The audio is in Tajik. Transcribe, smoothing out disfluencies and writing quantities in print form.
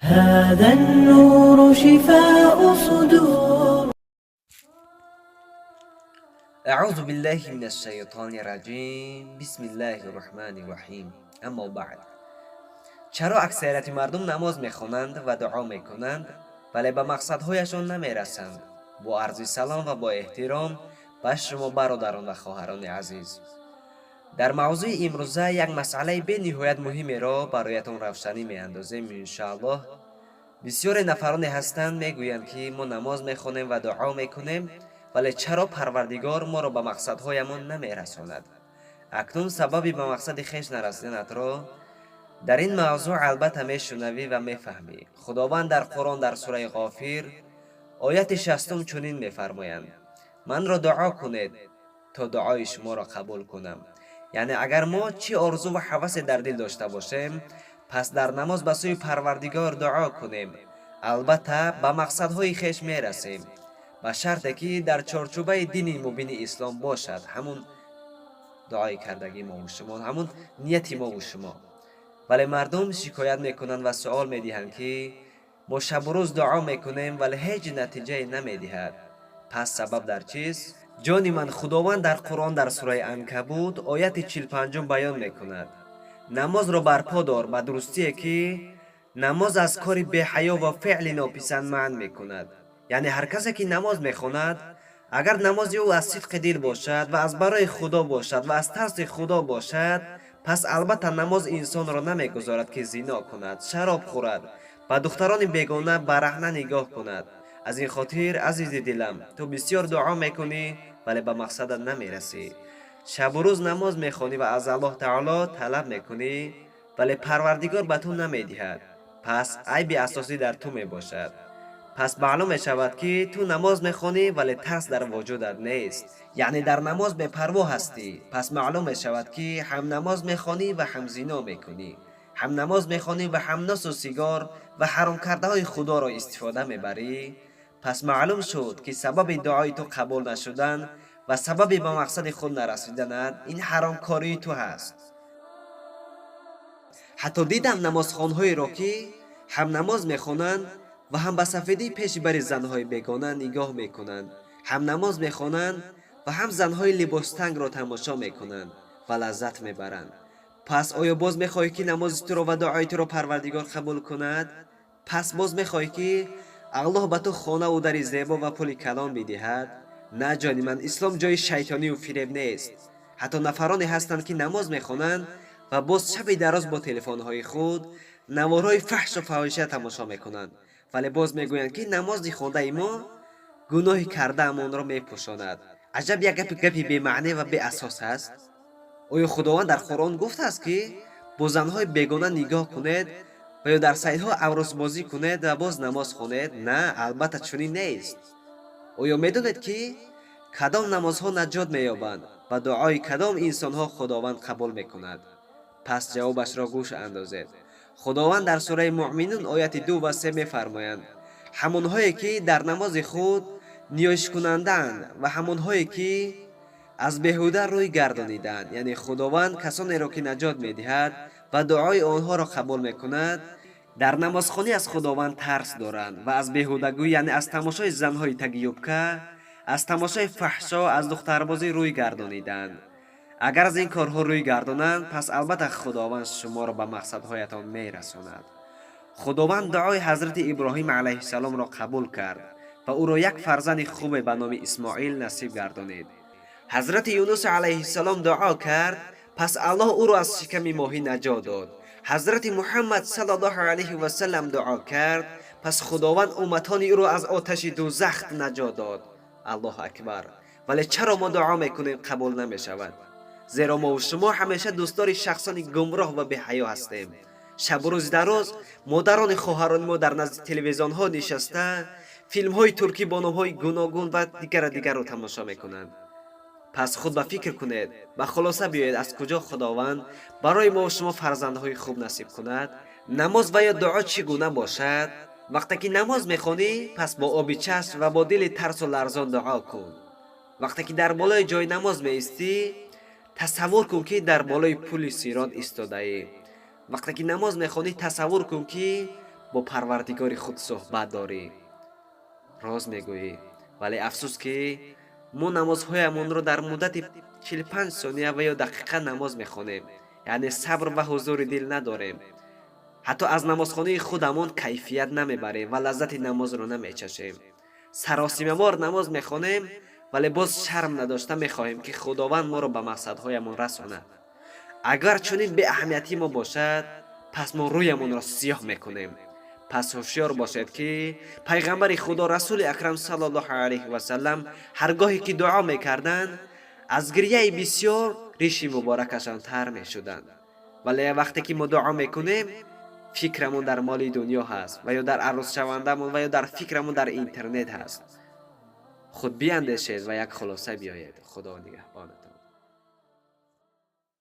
هذا النور شفاء صدور. أعوذ بالله من الشیطان الرجیم. بسم الله الرحمن الرحیم. اما بعد، чаро аксарияти мардум намоз мехонанд ва дуо мекунанд, вале ба мақсадҳояшон намерасанд? Бо арзи салом ва бо эҳтиром ба шумо, бародарон ва хоҳарони азиз, дар мавзӯи имрӯза як масъалаи бениҳоят муҳимеро бароятон равшанӣ меандозем, иншоаллоҳ. Бисёре нафароне ҳастанд, мегӯянд, ки мо намоз мехонем ва дуо мекунем, вале чаро Парвардигор моро ба мақсадҳоямон намерасонад? Акнун сабаби ба мақсади хеш нарасиданатро дар ин мавзӯъ албатта мешунавӣ ва мефаҳмӣ. Худованд дар Қуръон, дар сураи Ғофир, ояти 60-ум чунин мефармоянд: «Манро дуо кунед, то дуои шуморо қабул кунам». Яъне агар мо чӣ орзу ва ҳавасе дар дил дошта бошем, пас дар намоз ба сӯи Парвардигор дуо кунем, албатта ба мақсадҳои хеш мерасем, ба шарте ки дар чорчӯбаи дини мубини ислом бошад ҳамун дуои кардагии мову шумо, ҳамун нияти мову шумо. Вале мардум шикоят мекунанд ва суол медиҳанд, ки мо шабу рӯз дуо мекунем, вале ҳеҷ натиҷае намедиҳад. Пас сабаб дар чист, ҷони ман? Худованд дар Қуръон, дар сураи Анкабут, ояти 45-ум баён мекунад: «Намозро барпо дор, ба дурустие ки намоз аз кори беҳаё ва феъли нописанд манъ мекунад». Яъне ҳар касе ки намоз мехонад, агар намози ӯ аз сидқи дил бошад ва аз барои Худо бошад ва аз тарси Худо бошад, пас албатта намоз инсонро намегузорад, ки зино кунад, шароб хӯрад, ба духтарони бегона бараҳна нигоҳ кунад. Аз ин хотир, азизи дилам, ту бисёр дуо мекунӣ, вале ба мақсадат намерасӣ. Шабу рӯз намоз мехонӣ ва аз Аллоҳ таоло талаб мекунӣ, вале Парвардигор ба ту намедиҳад. Пас айби асосӣ дар ту мебошад. Пас маълум мешавад, ки ту намоз мехонӣ, вале тарс дар вуҷудат нест, яъне дар намоз бепарво ҳастӣ. Пас маълум мешавад, ки ҳам намоз мехонӣ ва ҳам зино мекунӣ, ҳам намоз мехонӣ ва ҳам носу сигор ва ҳаромкардаҳои Худоро истифода мебарӣ. Пас маълум шуд, ки сабаби дуои ту қабул нашудан ва сабаби ба мақсади худ нарасиданат ин ҳаромкории ту ҳаст. Ҳатто дидам намозхонҳоеро, ки ҳам намоз мехонанд ва ҳам ба сафедии пеши бари занҳои бегона нигоҳ мекунанд, ҳам намоз мехонанд ва ҳам занҳои либостангро тамошо мекунанд ва лаззат мебаранд. Пас оё боз мехоҳӣ, ки намози туро ва дуои туро Парвардигор қабул кунад? Пас боз мехоҳӣ, ки Аллоҳ ба ту хонаву дари зебо ва пули калон бидиҳад? На, ҷони ман, ислом ҷои шайтонию фиреб нест. Ҳатто нафароне ҳастанд, ки намоз мехонанд ва боз шаби дароз бо телефонҳои худ наворҳои фаҳшу фаҳиша тамошо мекунанд, вале боз мегӯянд, ки намози хондаи мо гуноҳи кардаамонро мепӯшонад. Аҷаб як гапи бемаъне ва беасос аст. Оё Худованд дар Қуръон гуфтааст, ки бо занҳои бегона нигоҳ кунед ва ё дар сайтҳо авросбозӣ кунед ва боз намоз хонед? На, албатта чунин нест. Оё медонед, ки кадом намозҳо наҷот меёбанд ва дуои кадом инсонҳо Худованд қабул мекунад? Пас ҷавобашро гӯш андозед. Худованд дар сураи Муъминун, ояти 2 ва 3 мефармоянд: «Ҳамонҳое ки дар намози худ ниёишкунандаанд ва ҳамонҳое ки аз беҳуда рӯй гардонидаанд». Яъне Худованд касонеро ки наҷот медиҳад ва дуои онҳоро қабул мекунад, дар намозхонӣ аз Худованд тарс доранд ва аз беҳудагӯй, яъне аз тамошои занҳои таги юбка, аз тамошои фаҳшо, аз духтарбозӣ рӯй гардонидаанд. Агар аз ин корҳо рӯй гардонанд, пас албатта Худованд шуморо ба мақсадҳоятон мерасонад. Худованд дуои ҳазрати Иброҳим алайҳиссаломро қабул кард ва ӯро як фарзанди хубе ба номи Исмоил насиб гардонид. Ҳазрати Юнус алайҳиссалом дуо кард, пас Аллоҳ ӯро аз шиками моҳӣ наҷот дод. Ҳазрати Муҳаммад саллаллоҳу алайҳи васалам дуо кард, пас Худованд умматони ӯро аз оташи дӯзах наҷот дод. Аллоҳу акбар! Вале чаро мо дуо мекунем, қабул намешавад? Зеро мову шумо ҳамеша дӯстдори шахсони гумроҳ ва беҳаё ҳастем. Шабу рӯзи дароз модарони хоҳарони мо дар назди телевизионҳо нишаста, филмҳои туркӣ бо номҳои гуногун ва дигара дигарро тамошо мекунанд. Пас худ ба фикр кунед, ба хулоса биёед: аз куҷо Худованд барои мо шумо фарзандҳои хуб насиб кунад? Намоз ва ё дуо чӣ гуна бошад? Вақте ки намоз мехонӣ, пас бо оби чашм ва бо дили тарсу ларзон дуо кун. Вақте ки дар болои ҷои намоз меистӣ, тасаввур кун, ки дар болои пули Сирот истодаӣ. Вақте ки намоз мехонӣ, тасаввур кун, ки Бо Парвардигори худ суҳбат дорӣ. Рост мегӯӣ, вале афсӯс, ки мо намозҳоямонро дар муддати 45 сония ва ё дақиқа намоз мехонем, яъне сабр ва ҳузури дил надорем. Ҳатто аз намозхонии худамон кайфият намебарем ва лаззати намозро намечашем. Саросимавор намоз мехонем, вале боз шарм надошта мехоҳем, ки Худованд моро ба мақсадҳоямон расонад. Агар чунин беаҳамиятӣ мо бошад, пас мо рӯямонро сиёҳ мекунем. Пас ҳушёр бошед, ки Пайғамбари Худо, Расули Акрам саллаллоҳу алайҳи васаллам, ҳар гоҳе ки дуо мекарданд, аз гирьяи бисёр риши муборакашон тар мешуданд. Вале вақте ки мо дуо мекунем, фикрамон дар моли дунё ҳаст ва ё дар арӯсшавандамон ва ё дар фикрамон дар интернет ҳаст. Худ биандешед ва як хулоса биёед. Худо нигаҳбонатон.